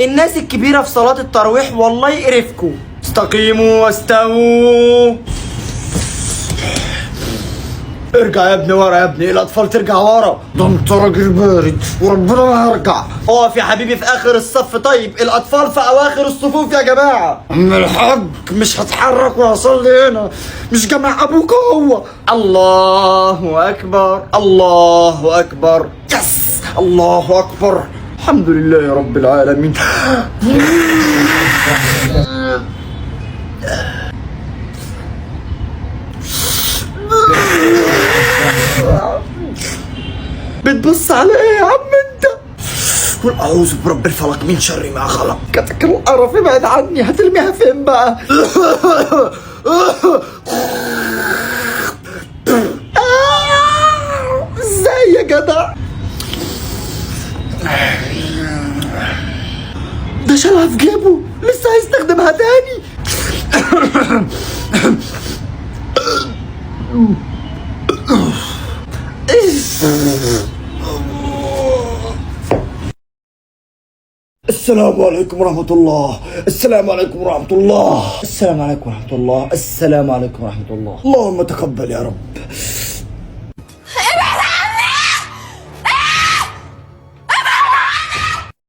الناس الكبيرة في صلاة التراويح والله يقرفكوا. استقيموا واستووا. ارجع يا ابني ورا يا ابني، الاطفال ترجع ورا. ده انت راجل بارد وربنا ما هرجع. اقف يا حبيبي في اخر الصف. طيب الاطفال في اواخر الصفوف يا جماعة. عم الحاج مش هتحرك وهصلي هنا، مش جماعة ابوك هو. الله اكبر الله اكبر، يس الله اكبر، الحمد لله رب العالمين. بتبص على ايه يا عم انت؟ قل اعوذ برب الفلق من شر ما خلق. كتك القرف ابعد عني، هترميها فين بقى؟ ازاي يا جدع؟ ده شالها في جيبه لسه هيستخدمها تاني. السلام عليكم ورحمة الله، السلام عليكم ورحمة الله، السلام عليكم ورحمة الله، السلام عليكم ورحمة الله. اللهم تقبل يا رب.